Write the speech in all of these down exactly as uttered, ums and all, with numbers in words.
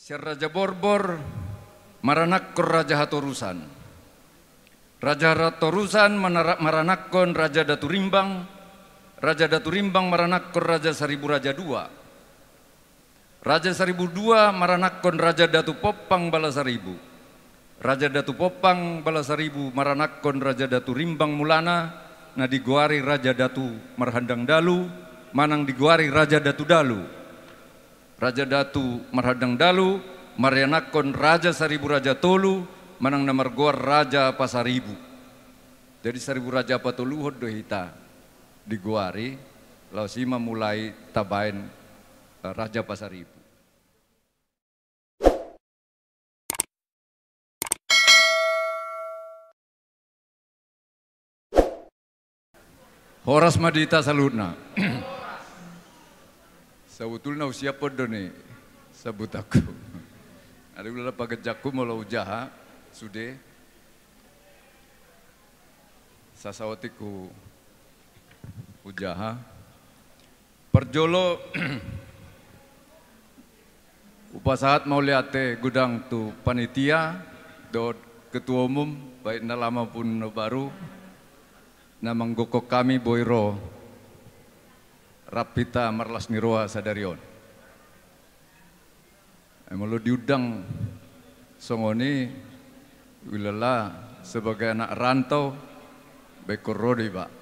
Sian Raja Borbor maranakkon Raja Hatorusan. Raja Hatorusan manara-, maranakkon Raja Datu Rimbang. Raja Datu Rimbang maranakkon Raja Saribu Raja Dua. Raja Saribu Dua maranakkon Raja Datu Pompang Balasaribu. Raja Datu Pompang Balasaribu maranakkon Raja Datu Rimbang Mulana, na digoari Raja Datu Marhandang Dalu, manang digoari Raja Datu Dalu. Raja Datu Marhandang Dalu maranakkon Raja Saribu Raja Tolu, manang na margoar Raja Pasaribu. Jadi Saribu Raja Patoluhon do hita digoari, laos i ma mulai tabaen, eh, Raja Pasaribu. Horas ma di hita saluhutna. Sabotulna husiaphon do ni sabutanku. Alai ulala paganjangku molo hujaha sude. Sasaotik hu-, hujaha. Parjolo, hupasahat mauliate godang tu panitia dohot ketua umum, baik na lama maupun na baru, na manggokhon hami boi ro rap hita marlas ni roha sadari on. Eh, molo diundang songon i, ulala sebagai anak rantau, baen ro do iba.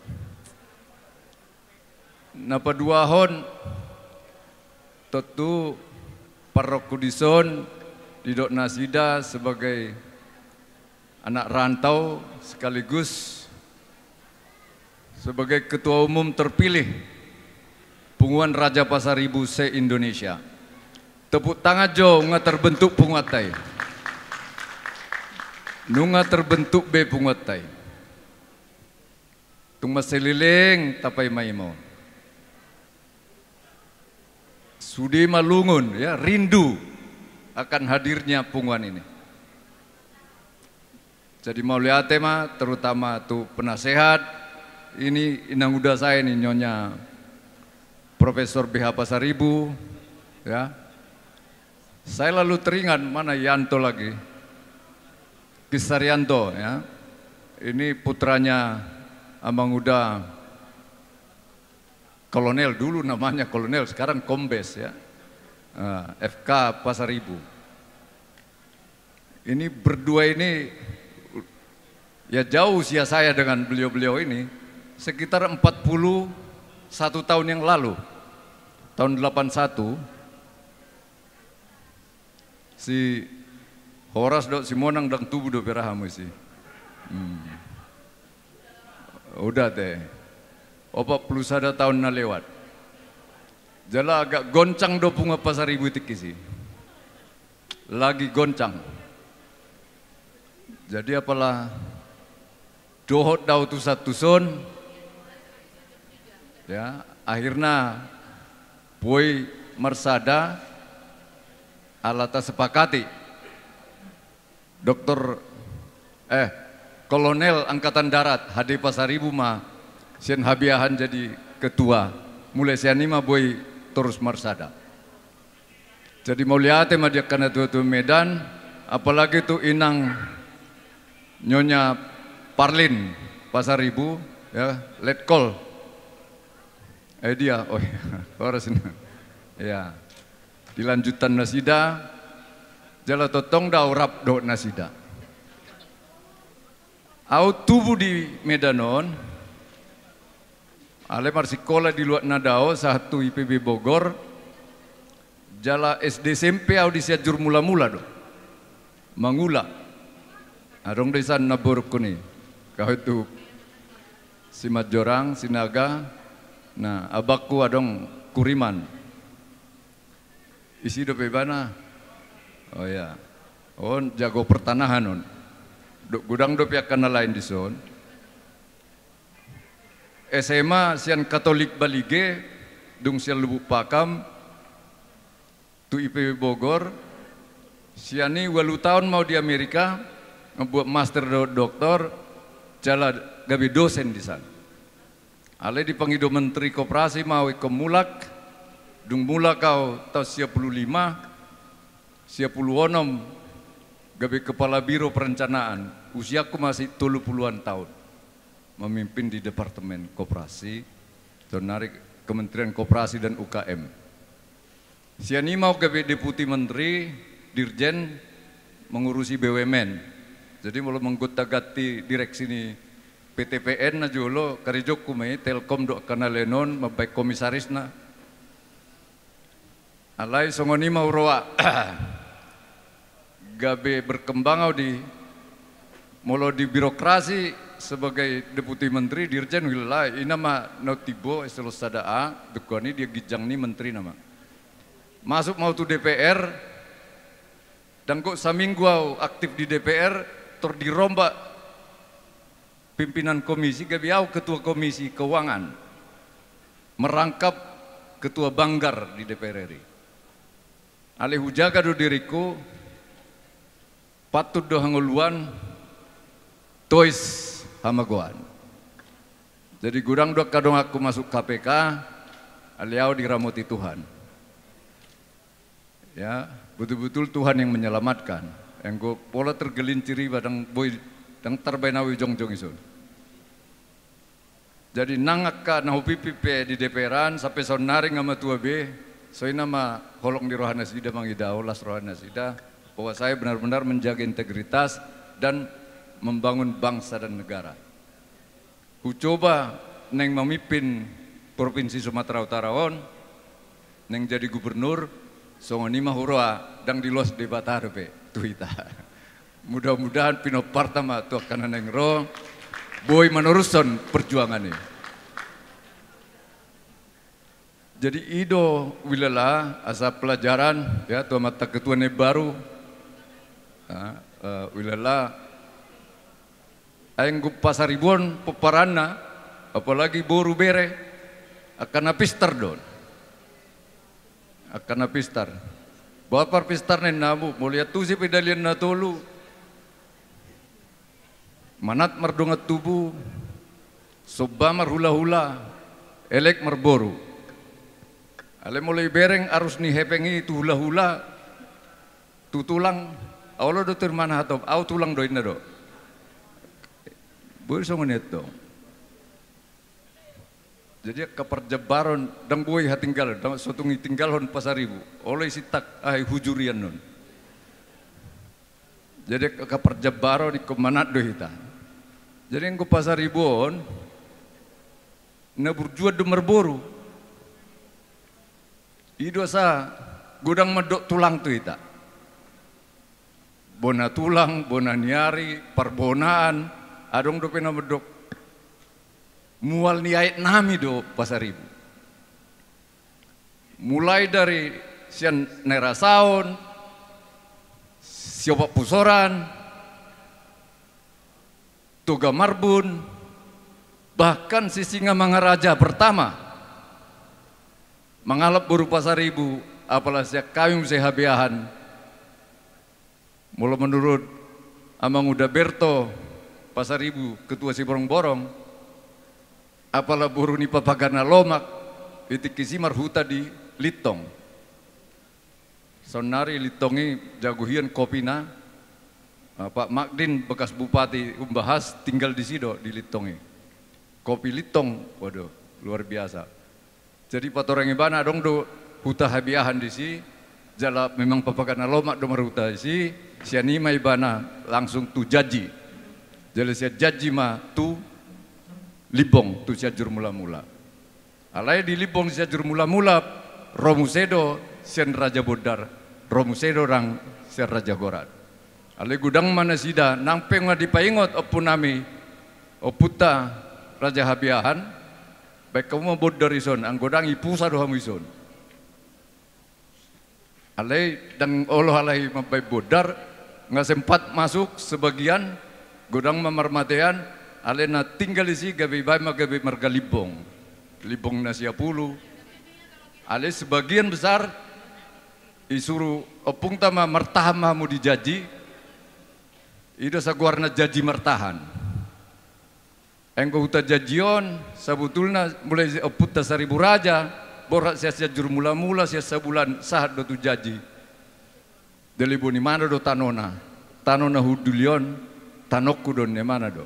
Na paduahon, tontu parrohangku dison, didok nasida sebagai anak rantau sekaligus sebagai ketua umum terpilih Punguan Raja Pasaribu se-Indonesia. Tepuk tangan jo, nunga terbentuk punguanta i. Nunga terbentuk be punguanta i. Tung mansai leleng tapaima-ima on. Sude ma lungun, ya, rindu akan hadirnya punguan ini. Jadi mauliate ma, terutama tu penasehat, ini inanguda saya ini, Nyonya Profesor B H Pasaribu, ya. Saya lalu teringat, mana Yanto lagi? Kisarianto, ya. Ini putranya amanguda Kolonel, dulu namanya Kolonel, sekarang Kombes, ya. Nah, F K Pasaribu. Ini berdua ini, ya, jauh usia saya dengan beliau-beliau ini, sekitar empat puluh satu tahun yang lalu, tahun delapan satu, si Horas dohot si Monang ndang tubu dope ra hamu disi. Hmm. Uda te. Opat puluh sada tahun na lewat. Jala agak goncang do Punguan Pasaribu i tingki disi. Lagi goncang. Jadi apala dohot do au tusan tuson, ya, akhirna boi marsada ala tasepakati. Doktor, eh, Kolonel Angkatan Darat H D Pasaribu ma sian habiahan jadi ketua. Mulai sian i ma boi torus marsada. Jadi mauliate ma di angka natua-tua Medan, apalagi tu inang Nyonya Parlin Pasaribu, ya, Letkol. Eh, dia, oh, iya. Horas na. Ya. Dilanjutan nasida, jala tongtong do au rap dohot nasida. Au tubu di Medan on, alai marsikola di Luat Nadao, sahat tu I P B Bogor, jala S D S M P au di Sianjur Mula-mula do. Mangula. Adong do dison namborungkon i. Kahut tu Simanjorang, Sinaga, na abangku adong Kuriman. Isi dope ibana. Oh ya. On jago pertanahan on. Do-, godang dope angka na lain dison. S M A sian Katolik Balige, dung sian Lubuk Pakam, tu I P B Bogor, sian i ualu taon ma au di Amerika, mambuat master do-, doktor, jala gabe dosen dison. Alai dipangido Menteri Koperasi ma au ingkon mulak, dung mulak au taon sia pulu lima, Sia pulu onom gabe kepala biro perencanaan, usiaku masih tolu puluhan tahun. Memimpin di Departemen Koperasi, sonari Kementerian Koperasi dan U K M. Sian i ma au gabe deputi menteri, dirjen, mengurusi B U M N. Jadi molo menggonta-ganti direksi ni P T P N na jolo, karejongku ma i, Telkom do angka na lain on, mambaen komisarisna. Alai songon i ma huroha. Gabe berkembang au di, molo di birokrasi sebagai deputi menteri, dirjen, huilala, i nama na timbo, eselon sada A, dungkon i dia ginjang ni menteri nama. Masuk ma au tu D P R, dang gok saminggu au aktif di D P R, tor dirombak pimpinan komisi, gabe au ketua komisi keuangan, merangkap ketua banggar di D P R R I. Alai hujaga do diringku, patut do hangoluan, tois hamagoan. Jadi godang do angka donganku masuk K P K, alai au diramoti Tuhan. Ya, betul-betul Tuhan yang menyelamatkan. Anggo pola tergelincir iba, dang boi, dang tarbaen au i jongjong i son. Jadi nang angka na hupimpin pe di D P R an sampe sonari nga matua be, songon i nama holong ni rohanasida, mangida au las rohanasida, bahwa saya benar-benar menjaga integritas dan membangun bangsa dan negara. Hucoba naeng mamimpin Provinsi Sumatera Utara on, naeng jadi gubernur, songon i ma huroha, dang diloas Debata dope tu hita. Mudah-mudahan pinomparta ma tu angka na naeng ro, boi manorushon perjuangan i. Jadi i do huilala asa pelajaran, ya, tu amanta ketua na imbaru. Ya, eh, huilala, ai anggo Pasaribu on pomparanna, apalagi boru bere, angka na pistar do on. Angka na pistar. Boha parpistarna ninna hamu, molo iantusi pe dalihan na tolu. Manat mardongan tubu, somba marhulahula, elek marboru. Alai molo ibereng arus ni hepeng i tu hulahula, tu tulang, olo do tu imana hatop, au tulang do inna do. Boi songon i antong. Jadi angka parjambaron, dang boi hatinggalon, dang, so tung itinggalhon Pasaribu, olo i sintak, ai hujurian non. Jadi angka parjambaron ingkon manat do hita. Jadi anggo Pasaribu on, na burjuan do marboru. I do asa godang mandok tulang tu hita. Bona tulang, bona ni ari, parbonaan, adong dope na mandok. Mual ni aek nami do Pasaribu. Mulai dari sian Naerasaon, Siopat Pusoran, Toga Marbun, bahkan si Singamangaraja pertama mangalap boru Pasaribu, apala sian hami muse Habeahan. Molo menurut Amanguda Berto Pasaribu, ketua Siborongborong, apala boru ni Papagana Lomak, i tingki si marhuta di Lintong. Sonari Lintong i jago hian kopina. Ah, Pak Magdin bekas bupati Umbahas tinggal di si do, di Lintong i. Kopi Lintong, waduh, luar biasa. Jadi patorang ibana adong do huta Habeahan di si, jala memang Papagana Lomak do marhuta di si, sian i ma ibana langsung tu Janji. Jala sian Janji ma tu Limbong, tu Sianjur Mulamula. Alai di Limbong Sianjur Mulamula, ro muse do sian Raja Bondar, ro muse do nang sian Raja Gorat. Alai godang ma nasida, nang pe nga dipaingot ompunami, ompunta Raja Habeahan, baen hamu ma bondar i son, anggo dang ipusa do hamu i son. Alai dang olo halai mambaen bondar, nga sempat masuk sebagian, godang ma marmatean, alai na tinggal di si gabe ibaen ma gabe marga Limbong. Limbong na sia pulu. Alai sebagian besar isuru ompungta ma martahan ma hamu di Janji. I do asa goarna Janji Martahan. Anggo huta Janji on, sabotulna mulai ompunta Saribu Raja, borhat sian Sianjur Mulamula, sian Sabulan, sahat do tu Janji. Dalibo ni mana do tanona? Tano na hunduli on, tanongku do, ninna imana do.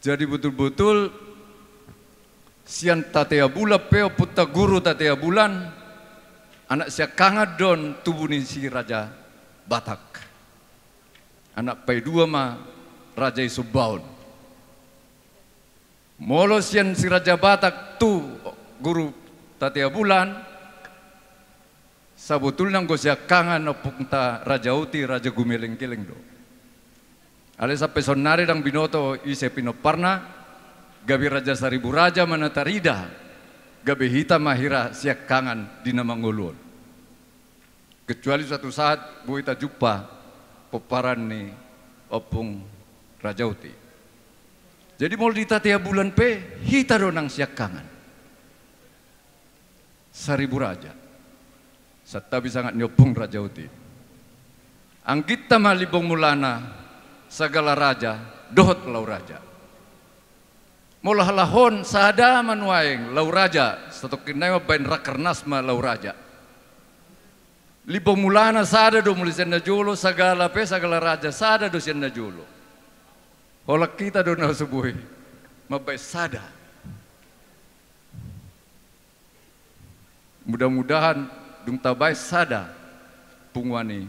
Jadi botul-botul sian Tatea Bulan pe, ompunta guru Tatea Bulan, anak siangkangan do on tubu ni si Raja Batak. Anak paidua ma Raja i Somba on. Molo sian si Raja Batak tu guru Tatea Bulan, sabotulna anggo siangkangan ompunta Raja Uti, Raja Gumelenggeleng do. Alai sampe saonnari ndang binoto ise pinomparna, gabe Raja Saribu Raja ma na tarida, gabe hita ma hira siangkangan di na mangolu on. Kecuali suatu saat boi tajumpa pomparan ni Ompung Raja Uti. Jadi molo di Tatea Bulan pe, hita do nang siangkangan. Saribu Raja. Santabi sangap ni Ompung Raja Uti. Anggitta ma Limbong Mulana, Sagala Raja, dohot Lau Raja. Molo halak on sada ma nuaeng Lau Raja, satongkin nai mambaen rakernas ma Lau Raja. Limbong Mulana sada do mulai sian na jolo, Sagala pe, Sagala Raja sada do sian na jolo. Holan hita do na so boi mambaen sada. Mudah-mudahan dung tabaen sada punguan i,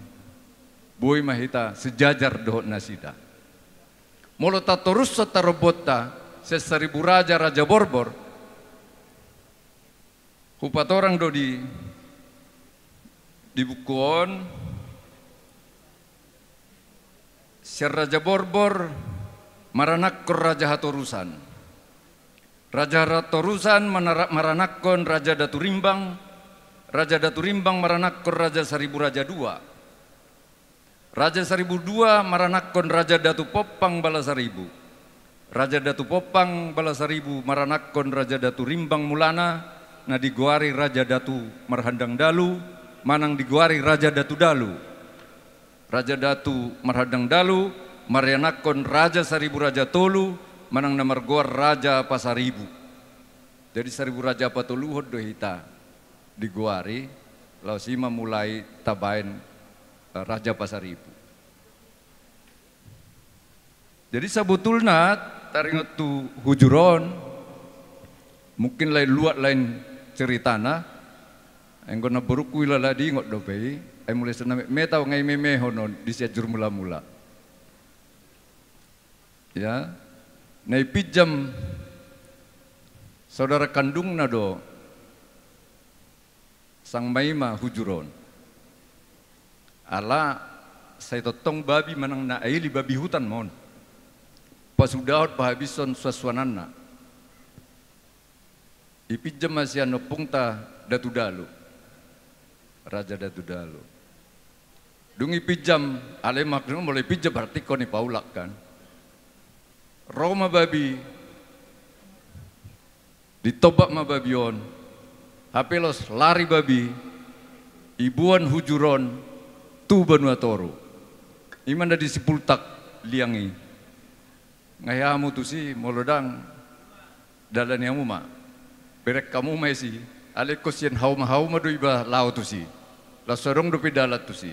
boi ma hita sejajar dohot nasida. Molo tatorushon tarombonta sian Saribu Raja, Raja Borbor, hupatorang do di, di buku on, sian Raja Borbor maranakhon Raja Hatorusan. Raja Hatorusan manara-, maranakhon Raja Datu Rimbang, Raja Datu Rimbang maranakhon Raja Saribu Raja dua. Raja Saribu dua maranakhon Raja Datu Pompang Balasaribu. Raja Datu Pompang Balasaribu maranakhon Raja Datu Rimbang Mulana, na digoari Raja Datu Marhandang Dalu, manang digoari Raja Datu Dalu. Raja Datu Marhandang Dalu marianakhon Raja Saribu Raja Tolu, manang na margoar Raja Pasaribu. Jadi Saribu Raja Patoluhon do hita digoari, laos i ma mulai tabaen, eh, Raja Pasaribu. Jadi sabotulna taringot tu hujur on, mungkin lain luat lain ceritana, anggo namborungku i lala diingot dope i, ai mulai sian na metmet au nga imemehon on di Sianjur Mulamula. Ya, na ipinjam saudara kandungna do Sang Maima hujur on. Ala sai tongtong babi manang na aili babi hutan ma on. Pasudahon pahabishon suansuananna. Ipinjam ma sian ompungta Datu Dalu. Raja Datu Dalu. Dung ipinjam, alai maksudna molo ipinjam berarti ingkon ipaulak kan. Ro ma babi, ditombak ma babi on, hape laos lari babi, iboan hujur on tu banua toru. I ma na di Sipultak liang i. Nga hea hamu tusi, molo ndang, dalani hamu ma. Bereng hamu ma isi, alai ingkon sian hauma-hauma do iba laho tusi. Laos so adong dope dalan tusi.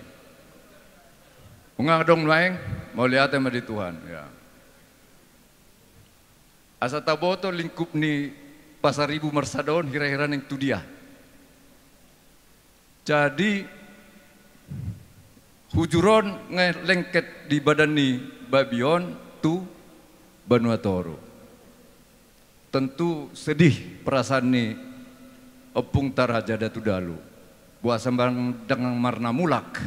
Unang adong nuaeng, mauliate ma di Tuhan. Ya. Asa taboto lingkup ni Pasaribu Marsada on hira-hira naeng tu dia. Jadi, hujur on nga lengket di badan ni babi on tu banua toru. Tentu sedih perasaan ni ompungta Raja Datu Dalu. Boasa ma ndang marnamulak.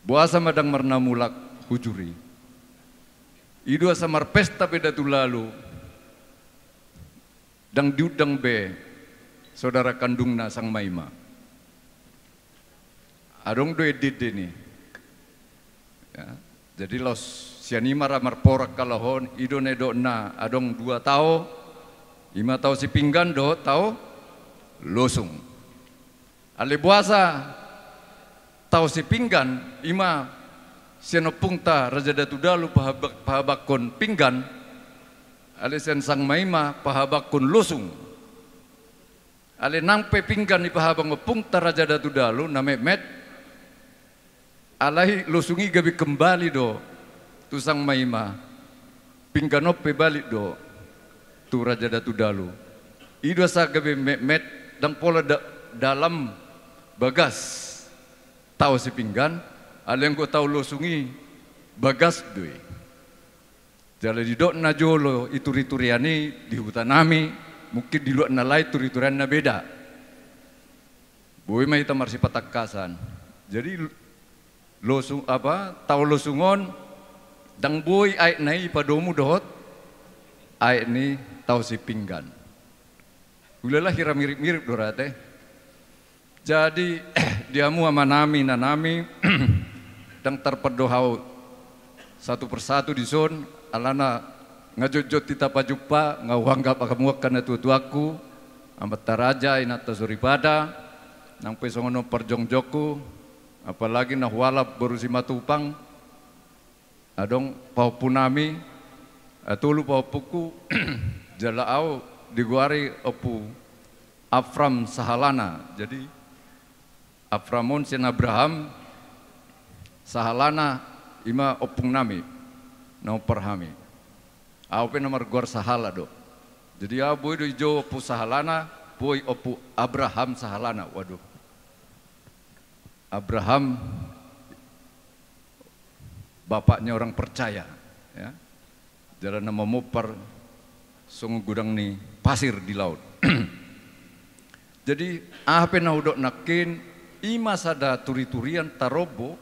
Boasa ma ndang marnamulak hujur i. I do asa marpesta pe Datu Dalu. Ndang diundang be saudara kandungna Sang Maima. Adong do ende-endena i. Ya. Jadi laos sian i ma ra marporak halak on, i do na nidokna adong dua tao, i ma tao sipinggan dohot tao losung. Alai boasa tao sipinggan, i ma sian ompungta Raja Datu Dalu pahabak-, pahabakkon pinggan, alai sian Sang Maima pahabakkon losung. Alai nang pe pinggan dipahabang ompungta Raja Datu Dalu na metmet, alai losung i gabe kembali do tu Sang Maima. Pinggan on pe balik do tu Raja Datu Dalu. I do asa gabe metmet, ndang pola da-, dalam bagas tao Sipinggan, alai anggo tao losung i bagas do i. Jala didok na jolo i turiturian i di hutanami, mungkin di luat na lain turiturian na beda. Boi ma hita marsipatangkasan. Jadi, losung, apa, tao losung on, ndang boi aek na i padomu dohot aek ni tao Sipinggan. Ulala hira mirip-mirip do ra ate. Jadi, di hamu amanami, inanami, ndang tarpandao hau satu persatu dison, alana nga jotjot hita pajumpa, nga huanggap hamu angka natuatuangku, amanta raja, inanta soripada, nang pe songon on parjongjongku, apalagi na hualap boru Simatupang, adong pahompunami, eh, tolu pahompungku, jala au digoari Ompu Afram Sahalana. Jadi, Afram on sian Abraham, Sahalana ima ompungnami na hombar hami. Au pe na margoar Sahala do. Jadi, au boi do i jo Ompu Sahalana, boi Ompu Abraham Sahalana. Waduh. Abraham bapaknya orang percaya, ya. Jala na mamompar songon godang ni pasir di laut. Jadi, aha pe na hudok nangkin, ima sada turiturian tarombo,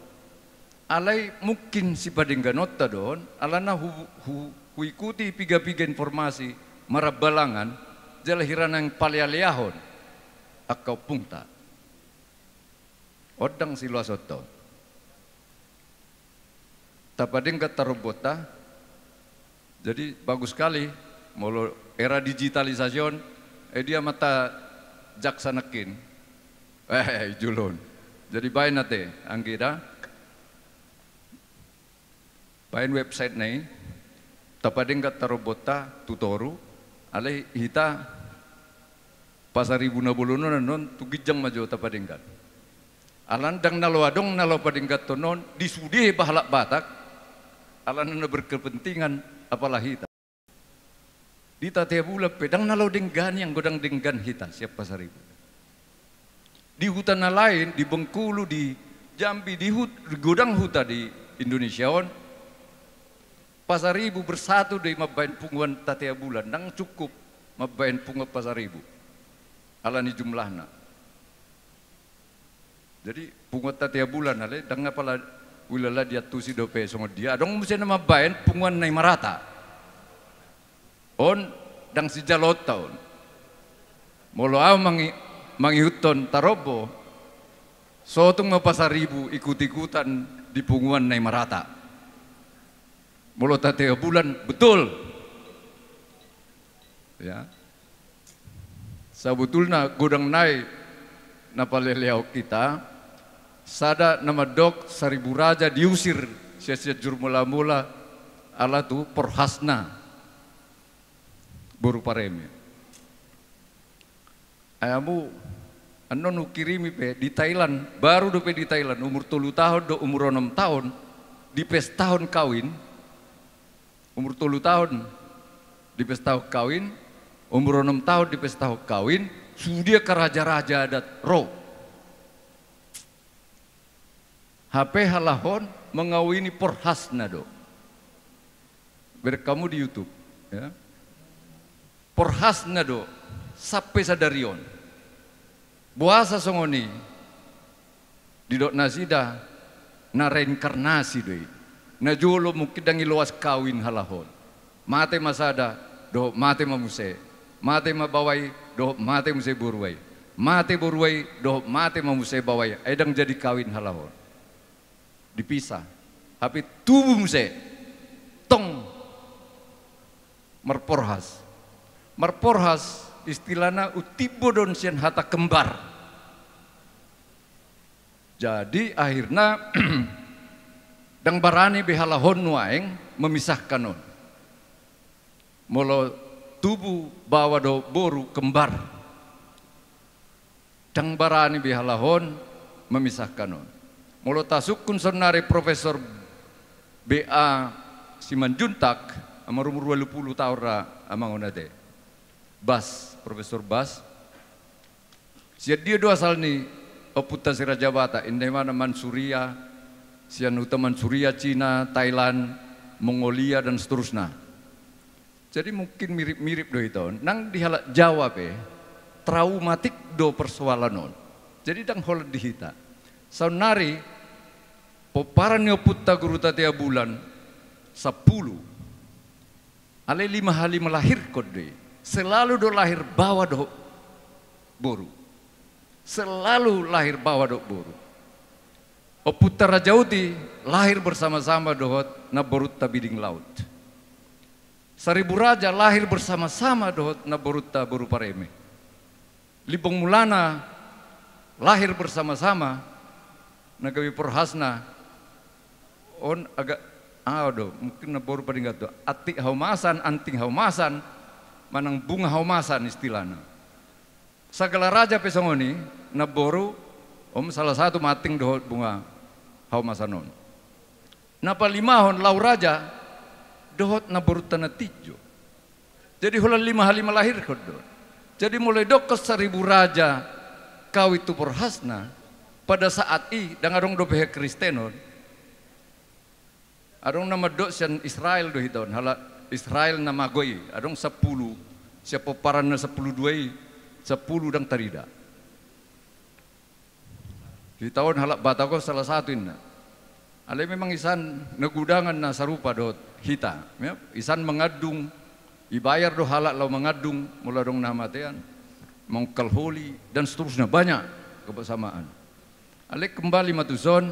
alai mungkin sipadengganonta do on, alana hu-, hu-, huikuti piga-piga informasi marambalangan, jala hira naeng palealeahon angka ompungta. On ndang siloasonta on. Tapadenggan tarombonta. Jadi, bagus sekali, molo era digitalisasi on, eh, dia mata jaksa nangkin. Eh, jolo on. Jadi, baen ate, anggi da. Baen website na i, tapadenggan tarombonta tu toru, alai hita Pasaribu na bolon on annon tu ginjang ma jo tapadenggan. Alana ndang na laho adong na laho padengganhon on di sude halak Batak, alana na berkepentingan apala hita. Di Tatea Bulan pe ndang na laho denggani anggo ndang denggan hita sian Pasaribu. Di huta na lain, di Bengkulu, di Jambi, di hut-, di godang huta di Indonesia on, Pasaribu bersatu do i mambaen punguan Tatea Bulan, ndang cukup mambaen punguan Pasaribu. Alani jumlahna. Jadi, punguan Tatea Bulan, ale, ndang apala ulala diantusi dope songon dia. Adong muse na mambaen punguan Naimarata. On, ndang sijaloonta on. Molo au mangi-, mangihuthon tarombo, so tung ma Pasaribu ikut-ikutan di punguan Naimarata. Molo Tatea Bulan, betul. Ya. Sabotulna godang nai na palealeahon hita, sada na mandok Saribu Raja diusir sian Sianjur Mola-mola ala tu porhasna boru Pareme. Ai hamu, annon hukirimi pe di Thailand, baru dope di Thailand, umur tolu taon dohot umur onom taon, dipestahon kawin, umur tolu taon dipestahon kawin, umur onom taon dipestahon kawin, sude angka raja-raja adat ro. Hape halak on mangawini porhasna do. Bereng hamu di YouTube, ya. Porhasna do sampe sadari on. Boasa songon i? Didok nasida na reinkarnasi do i. Na jolo mungkin ndang i loas kawin halak on. Mate ma sada, dohot mate ma muse. Mate ma baoa i, dohot mate muse borua i. Mate borua i, dohot mate ma muse baoa i. Ai ndang jadi kawin halak on. Dipisah. Hape tubu muse. Tong. Marporhas. Marporhas istilahna umtimbo do on sian hata kembar. Jadi, akhirna ndang barani be halak on nuaeng memisahkan on. Molo tubu baoa dohot boru kembar. Ndang barani be halak on memisahkan on. Molo tasungkun saonnari Profesor B A Simanjuntak, marumur ualu pulu taon ra amang on ate. Bas, Profesor Bas. Sian dia do asal ni ompunta si Raja Batak, inda imana Mansuria, sian huta Mansuria, Cina, Thailand, Mongolia, dan seterusnya. Jadi mungkin mirip-mirip do hita on. Nang di halak Jawa pe, traumatik do persoalan on. Jadi ndang holan di hita. Saonnari, pomparan ni ompunta Guru Tatea Bulan, sampulu. Alai lima hali melahirkon do i. Selalu do lahir baoa dohot boru. Selalu lahir baoa dohot boru. Ompunta Raja Uti lahir bersama-sama dohot namborunta Biding Laut. Saribu Raja lahir bersama-sama dohot namborunta Boru Pareme. Limbong Mulana lahir bersama-sama, na gabe porhasna on agak, ah, do, mungkin namboru Padinggato. Antik Haomasan, Anting Haomasan, manang Bunga Haomasan istilahna. Sagala Raja pe songon i, namboru, om salah satu ma Anting dohot Bunga Haomasan on. Na palimahon Lau Raja dohot namborunta Nantinjo. Jadi holan lima hali melahirkon do. Jadi molo didokkon Saribu Raja kawin tu porhasna, pada saat i ndang adong dope hea Kristen on. Adong na mandok sian Israel do hita on, halak Israel na mago i, adong sampulu, sian pomparan na sampulu dua i, sampulu ndang tarida. Hita on halak Batak on salah satu inna. Alai memang isan na gudangan na sarupa dohot hita. Ya, isan mangandung, ibayar do halak laho mangandung, molo adong na hamatean, mangungkal holi, dan seterusnya, banyak kebersamaan. Alai kembali ma tuson,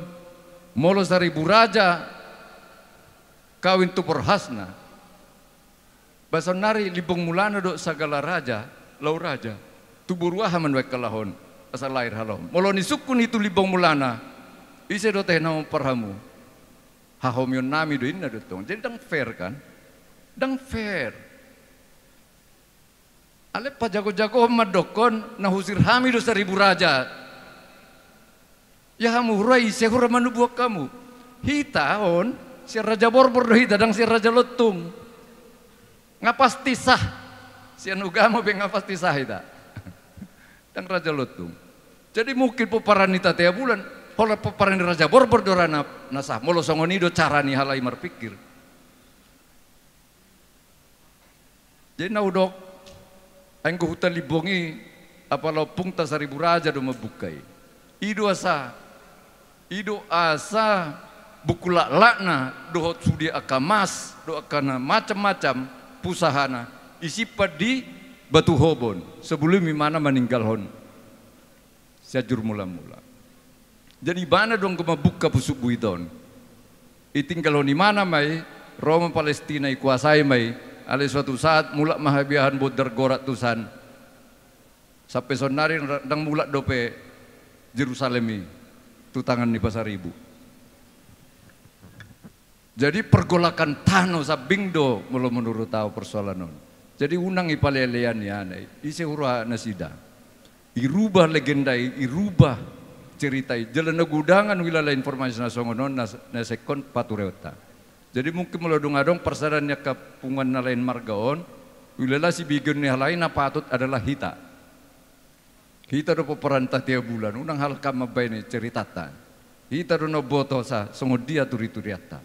molo Saribu Raja kawin tu porhasna, ba saonnari Limbong Mulana dohot Sagala Raja, Lau Raja. Tu boru aha ma nuaeng halak on, asa lahir halak on. Molo disungkun i tu Limbong Mulana, ise do tahe na mamompar hamu? Hahomionnami do inna do tong. Jadi ndang fair kan? Ndang fair. Alai pajago-jagohon mandokkon na husir hami do Saribu Raja. Ia hamu huroha ise huroha manubuhon hamu? Hita on, sian Raja Borbor do hita, ndang sian Raja Lontung. Nga pasti sah. Sian ugamo pe nga pasti sah hita. Ndang Raja Lontung. Jadi mungkin pomparan ni Tatea Bulan, holan pomparan ni Raja Borbor do ra na, na sah. Molo songon i do cara ni halak i marpikir. Jadi na hudok, anggo huta Limbong i, apala ompungta Saribu Raja do mambuka i. I do asa, i do asa buku laklakna dohot sude angka mas, dohot angka na macam-macam pusahana, disimpan di Batu Hobon, sebelum imana maninggalhon Sianjur Mulamula. Jadi ibana do anggo mambuka Pusuk Buhit on. Ditinggalhon imana ma i, ro ma Palestina, dikuasai ma i, alai suatu saat mulak ma habiahan bondar gorak tusan. Sampe saonnari ndang mulak dope Jerusalem i tu tangan ni Pasaribu. Jadi pergolakan tano sambing do molo menurut au persoalan on. Jadi unang ipalelean i, ise huroha nasida. Irubah legenda i, irubah cerita i. Jala na gudangan huilala informasi na songon on na, na sengkon patureonta. Jadi mungkin molo dung adong parsadaan ni angka punguan na lain marga on, huilala sibigeon ni halak i na patut adalah hita. Hita do pomparan Tatea Bulan, unang halak mambaen ceritanta. Hita do na umboto sa songon dia turiturianta.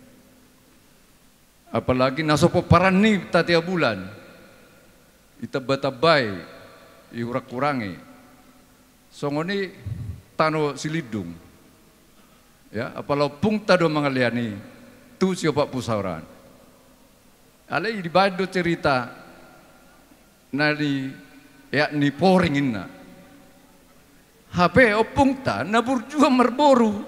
Apalagi na so pomparan ni Tatea Bulan, itambatambai, ihuranghurangi. Songon i tano Silindung. Ya, apala ompungta do mangalean i tu Siopat Pusaoran. Alai dibaen do cerita na ni eak ni Poring inna. Hape ompungta na burju marboru.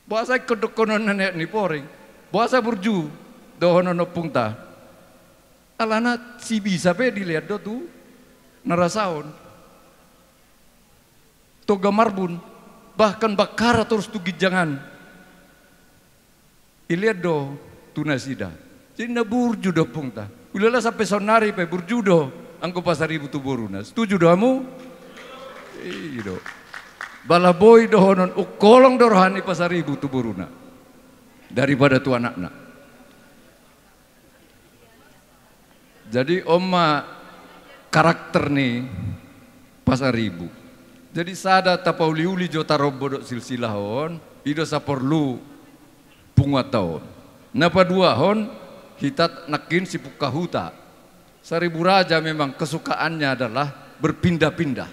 Boasa ingkon dohonon na ni eak ni Poring? Boasa burju dohonon ompungta? Alana sibisa pe dilean do tu na rasaon. Toga Marbun, bahkan Bakkara torus tu ginjangan. Ilean do tu nasida. Jadi na burju do ompungta. Huilala sampe saonnari pe burju do anggo Pasaribu tu boruna. Setuju do hamu? I do. Bala boi dohonon, ungkolong do roha ni Pasaribu tu boruna daripada tu anakna. Jadi on ma karakter ni Pasaribu. Jadi sada tapauliuli jo tarombo dohot silsilah on, i do saporlu punguanta on. Na paduahon, hita nangkin sipungka huta. Saribu Raja memang kesukaannya adalah berpindah-pindah.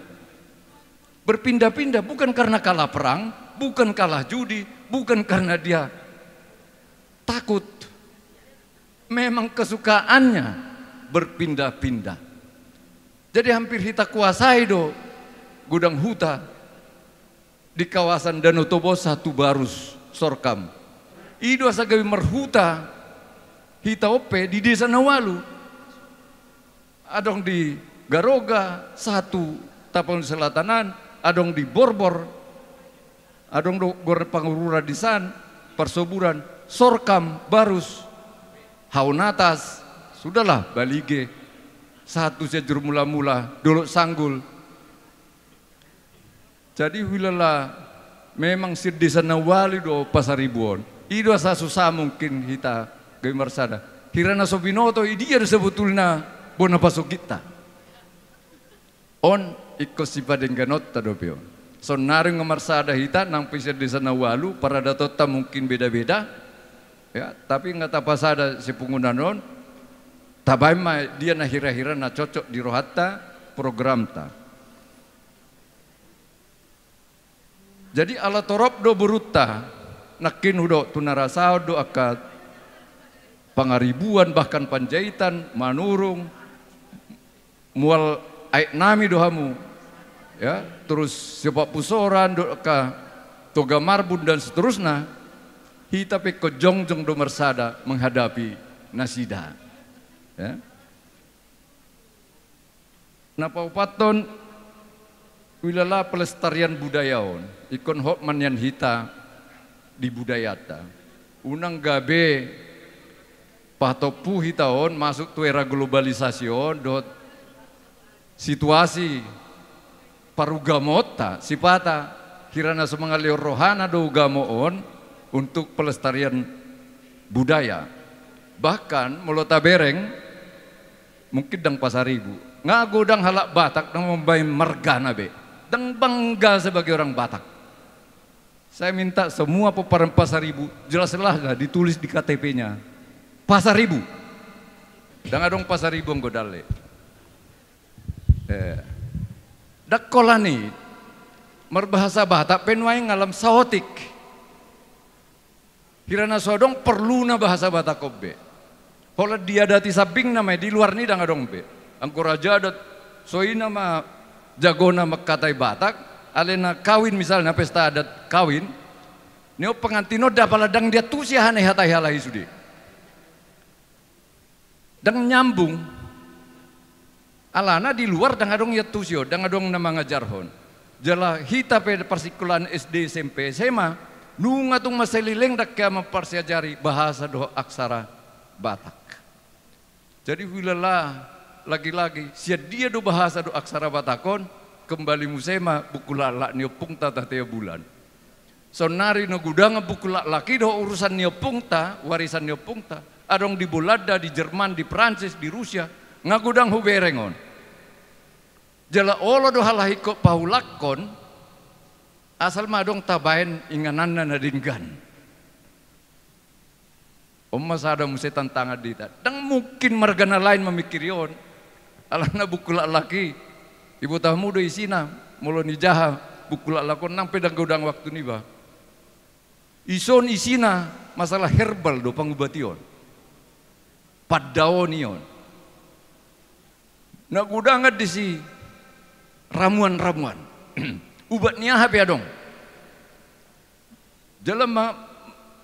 Berpindah-pindah bukan karena kalah perang, bukan kalah judi, bukan karena dia takut. Memang kesukaannya berpindah-pindah. Jadi hampir hita kuasai do godang huta di kawasan Danau Toba on sahat tu Barus, Sorkam. I do asa gabe marhuta hita on pe di desa na ualu. Adong di Garoga, sahat tu Tapanuli Selatan an, adong di Borbor, adong do goarna Pangururan di san, Parsoburan, Sorkam, Barus, Hau Natas, sudahlah, Balige, sahat tu Sianjur Mulamula, Dolok Sanggul. Jadi huilala memang sian desa na ualu do Pasaribu on. I do asa susah mungkin hita gabe marsada. Hira na so binoto, i dia do sebetulna bona pasogitna. On ingkon sipadengganonta dope on. Saonari nga marsada hita nang pe sian desa na ualu, paradatonta mungkin beda-beda. Ya, tapi nga tapasada sipungunan on, tabaen ma dia na hira-hira na cocok di rohanta, programta. Jadi ala torop do borunta, nangkin hudok tu na rasaon do angka Pangaribuan, bahkan Panjaitan, Manurung, mual aek nami do hamu, ya, terus Siopakpusoran, do angka Toga Marbun dan seterusna, hita pe ingkon jongjong do marsada menghadapi nasida. Ya. Na paopathon, huilala pelestarian budaya on, ingkon hot ma nian hita di budayanta. Unang gabe patompu hita on masuk tu era globalisasi on dohot situasi parugamoonta, sipata hira na so mangalehon rohana do ugamo on untuk pelestarian budaya. Bahkan molo tabereng, mungkin ndang Pasaribu. Nga godang halak Batak na mambaen margana be. Ndang bangga sebagai orang Batak. Saya minta semua pomparan Pasaribu, jelas-jelaslah ditulis di K T P-nya. Pasaribu. Ndang adong Pasaribu anggo dalle. Eh. Ndang holan i, marbahasa Batak pe nuaeng nga lam saotik. Hira na so adong porluna bahasa Batak on be. Holan diadati sambingna ma i, di luar ni ndang adong be. Anggo raja adat, so i nama jagona mangkatai Batak, alai na kawin misalna, pesta adat kawin, nion pengantin on ndang pala ndang diantusi aha na ihatai halak i sude. Ndang nyambung. Alana di luar ndang adong iantusi on, ndang adong na mangajarhon. Jala hita pe parsikolaan S D, S M P, S M A, nunga tung mansai leleng ndang hea mamparsiajari bahasa dohot aksara Batak. Jadi huilala lagi-lagi, sian dia do bahasa dohot aksara Batak on, kembali muse ma buku laklak ni ompungta Tatea Bulan. Saonnari na godang buku laklak i dohot urusan ni ompungta, warisan ni ompungta. Adong di Bolanda, di Jerman, di Perancis, di Rusia, nga godang hubereng on. Jala olo do halak ingkon pahulakhon, asal ma adong tabaen ingananna na denggan. On ma sada muse tantangan di hita. Ndang mungkin marga na lain mamingkiri on. Alana buku laklak i, diboto hamu do isina, molo nijaha buku laklak on, nang pe ndang godang waktu niba. Ison isina masalah herbal do pangubati on. Pandaon i on. Na godangan disi ramuan-ramuan. Ubat ni aha pe adong. Jala ma-,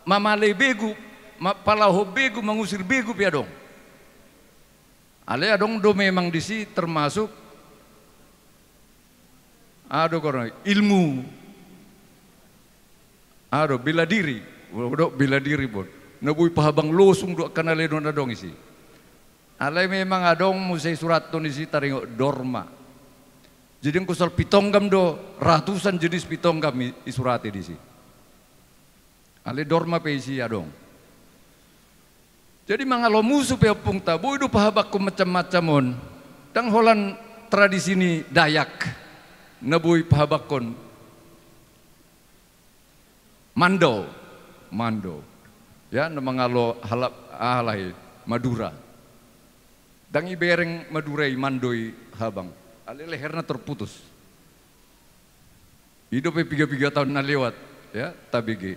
mamale begu, ma-, palahon begu, mangusir begu pe adong. Alai adong do memang disi termasuk, aha do goarna, ilmu, aha do, bela diri. Molo hudok bela diri, bon, na boi pahabang losung do angka na ledo na adong disi. Alai memang adong muse isurathon disi taringot dorma. Jadi anggo soal pitonggam do, ratusan jenis pitonggam i, isurate disi. Alai dorma pe isi adong. Jadi mangalo musu pe ompungta, boi do pahabanghon macam-macam on. Ndang holan tradisi ni Dayak na boi pahabanghon. Mando, mando. Ya, na mangalo halak, aha lahi, Madura. Ndang ibereng Madura i mando i habang. Alai leherna terputus. I dope piga-piga taon na lewat, ya, tabege.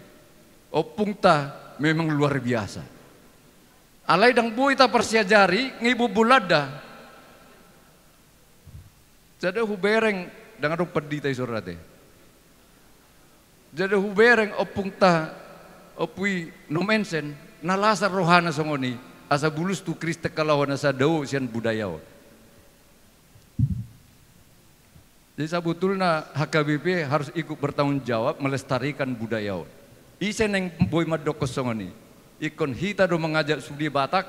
Ompungta memang luar biasa. Alai ndang boi taparsiajari, nga i bobo landa. Sada hubereng, ndang adong pandita isurate. Sada hubereng ompungta, Ompu i Nommensen, na lasar rohana songon i, asa bulus tu Kristen kalaho na sada on sian budaya on. Jadi sabotulna H K B P harus ikut bertanggung jawab melestarikan budaya on. Ise naeng boi mandokkon songon i? Ingkon hita do mangajak sude Batak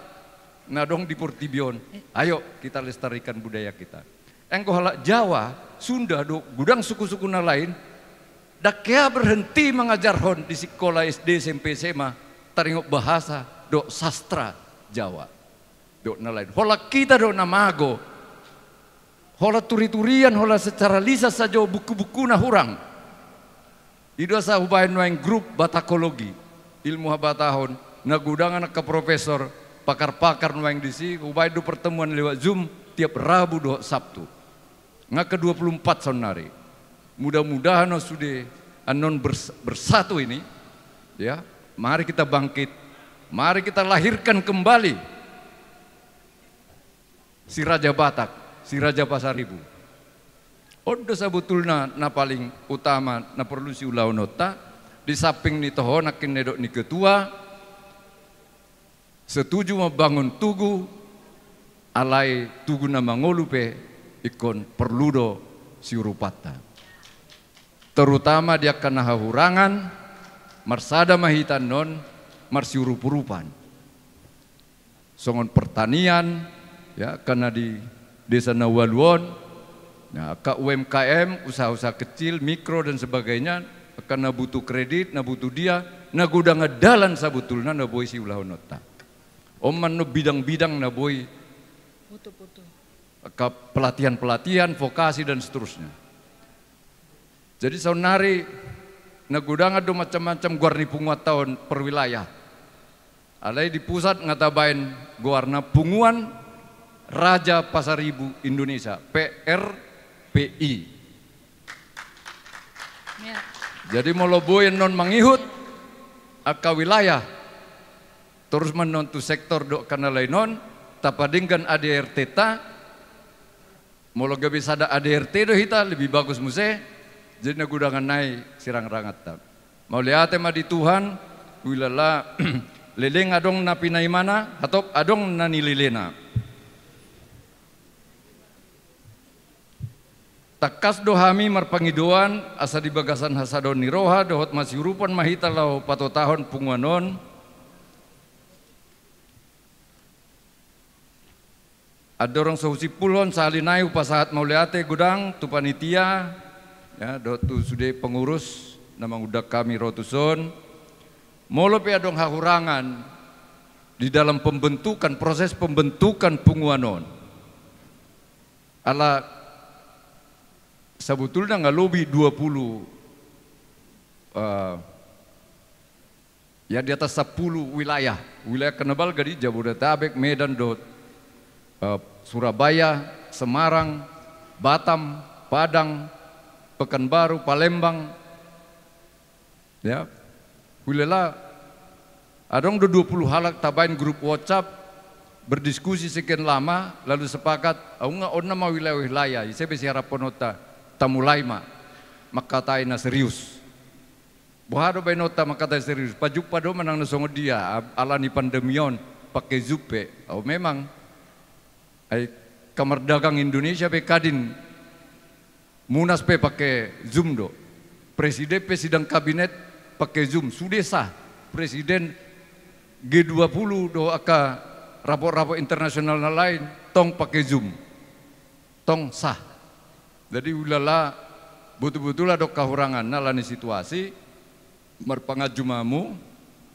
na adong di portibi on. Ayo kita lestarikan budaya kita. Anggo halak Jawa, Sunda do, godang suku-suku na lain, ndang hea berhenti mangajarhon di sikola S D, S M P, S M A, taringot bahasa dohot sastra Jawa. Dohot na lain. Holan hita do na mago. Holan turi-turian, holan secara lisan sajo, buku-bukuna hurang. I do asa hubahen nuaeng grup Batakologi, ilmu habatahon, na godangan angka profesor, pakar-pakar nuaeng disi, hubahen do pertemuan lewat Zoom tiap Rabu dohot Sabtu. Nga ke dua puluh empat saonnari. Mudah-mudahan on sude annon bers-, bersatu ini, ya, mari kita bangkit, mari kita lahirkan kembali si Raja Batak, si Raja Pasaribu. On do sabotulna na paling utama na porlu siulahononta, di samping ni toho nangkin na nidok ni ketua, setuju membangun tugu, alai tugu na mangolu pe ingkon porlu do siurupanta. Terutama di angka na hahurangan, marsada ma hita annon marsiurup-urupan. Songon pertanian, ya, angka na di desa na ualu on, ya, angka U M K M, usaha-usaha kecil, mikro, dan sebagainya, angka na butuh kredit, na butuh dia, na godangan dalan sabotulna na boi siulahononta. On ma annon bidang-bidang na boi, angka pelatihan-pelatihan, vokasi, dan seterusnya. Jadi saonnari na godangan do macam-macam goar ni punguanta on per wilayah. Alai di pusat nga tabaen goarna Punguan Raja Pasaribu Indonesia, P R P I. Ya. Jadi molo boi annon mangihut angka wilayah, torus ma annon tu sektor dohot angka na lain on, tapadenggan A D R T-ta, molo gabe sada A D R T do hita, lebih bagus muse, jadi na godangan nai sirangranganta. Mauliate ma di Tuhan, huilala leleng adong na pinaimana, hatop adong na nilelena. Tangkas do hami marpangidoan, asa di bagasan hasadaon ni roha, dohot masiurupan ma hita laho patotahon punguan on. Andorang so husimpulhon, sahali nai hupasahat mauliate godang tu panitia, ya, dohot tu sude pengurus na mangundang hami ro tuson. Molo pe adong hahurangan di dalam pembentukan, proses pembentukan punguan on. Ala sabotulna nga lobi dua puluh, eh, ya, di atas sampulu wilayah. Wilayah angka na balga di Jabodetabek, Medan dohot, eh, Surabaya, Semarang, Batam, Padang, Pekanbaru, Palembang. Ya. Huilala adong do dua puluh halak tabaen grup WhatsApp, berdiskusi sekian lama, lalu sepakat, au nga on nama wilayah-wilayah, ise be siharapkononta, tamulai ma mangkatai na serius. Boha do baenonta mangkatai serius? Pajumpa do manang na songon dia, a-, ala ni pandemi on, pake Zoom pe. Au memang, ai kamardagang Indonesia pe kadin, Munas pe pake Zoom do. Presiden pe sidang kabinet pake Zoom. Sude sah. Presiden G dua puluh do angka rapot-rapot internasional na lain, tong pake Zoom. Tong sah. Jadi ulala, botul-botul adong hahuranganna alani situasi, marpanganju ma hamu,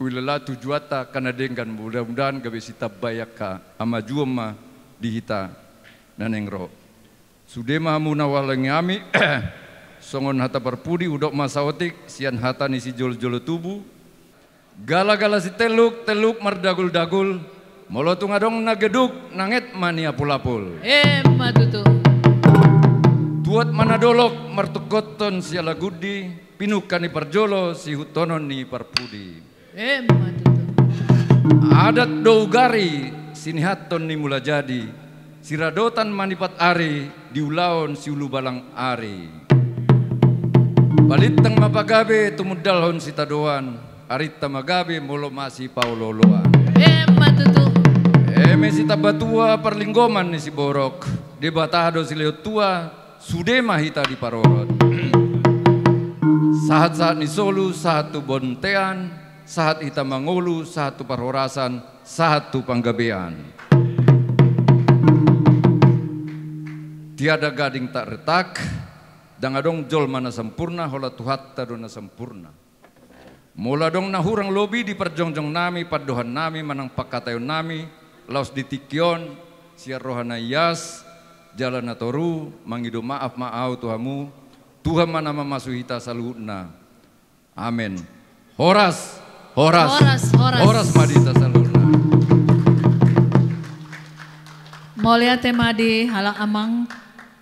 ulala tujuanta angka na denggan, mudah-mudahan gabe sitambai angka hamajuon ma di hita na naeng ro. Sude ma hamu na huhalangi hami, songon hata parpudi hudok ma saotik, sian hata ni sijolo-jolo tubu, gala-gala sitelluk, telluk mardagul-dagul, molo tung adong na geduk, nanget ma niapul-apul. Emma tutu. Tuat ma na dolok, martungkothon sialagundi, pinungka ni parjolo, sihuthononna parpudi. Emma tutu. Adat do ugari, sinihathon ni mulajadi, siradotan ma nipat ari, diulahon siulubalang ari. Balintang ma pagabe, tumundalhon sitadoan, arinta ma gabe, molo masipaolo-oloan. Emma tutu. Eme sitambatua, parlinggoman ni siborok, Debata do silehon tua, sude ma hita diparorot. Sahat-sahat ni solu, sahat tu bontean, sahat hita mangolu, sahat tu parhorasan, sahat tu panggabean. Tiada gading tak retak, ndang adong jolma na sampurna, holan Tuhanta do na sampurna. Molo adong na hurang lobi di parjongjong nami, pandohan nami, manang pangkataion nami, laos di tingki on, sian roha na ias, jala na toru, mangido maaf ma ahu tu hamu, Tuhan ma na mamasu hita saluhutna. Amen. Horas, horas, horas, horas. Horas ma di hita saluhutna. Mauliate ma di halak amang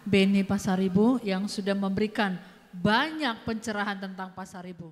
band ni Pasaribu yang sudah memberikan banyak pencerahan tentang Pasaribu.